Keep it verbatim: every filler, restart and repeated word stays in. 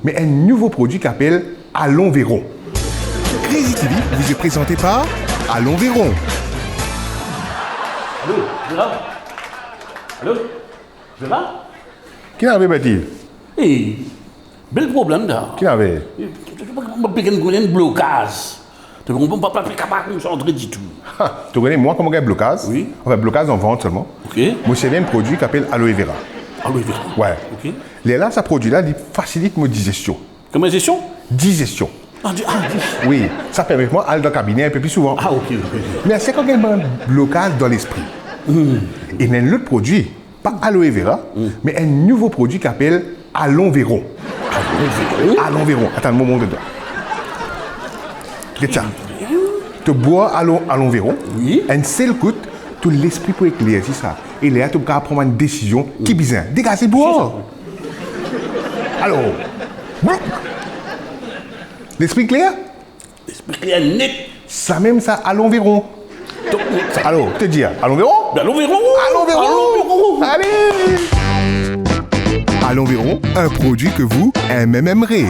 me enn nouvo prodwi ki apel Alon Veron. Crazy T V vous est présenté par Alon Veron. Alo, Zera? Alo, Zera? Ki ena, Bertie? Ey, bel problem la. Ki ena? Mo pe gagn enn blokaz. To konpran, mo pa, pa pe kapav konsantre ditou. Ha, to kone mwa kouma gagn blokaz? Wi. Anfin, blokaz dan vant selman. Oke. Mo servi enn prodwi ki apel Aloe Vera. Aloe Vera. Wi. Oke. Lerla sa prodwi la, li fasiliz mo dizestion. Kouma dizestion? Dizestion. Ah, di, ah, di. Wi, sa permet mwa al dan kabine enn pe pli souvan. Ah, oke, oke, oke. Me aster kan gagn bann blokaz dan lespri. E ena enn lot prodwi, pa Aloe Vera, me enn nouvo prodwi ki apel Alon Veron. Alon Veron? Alon Veron. Atann, mo montre twa. Get sa. To bwar Alon, Alon Veron, Wi. enn sel kout, to lespri pou eklersi sa. E lerla to kapav pran bann desizion ki bizin. Degaze bwar. Alor, lespri kler? Lespri kler net. Samem sa, Alon Veron. Top net sa. Alor, to dir, Alon Veron? Alon Veron. Alon Veron. Alon Veron. Ale. Alon Veron, un produit que vous aimez, aimerez.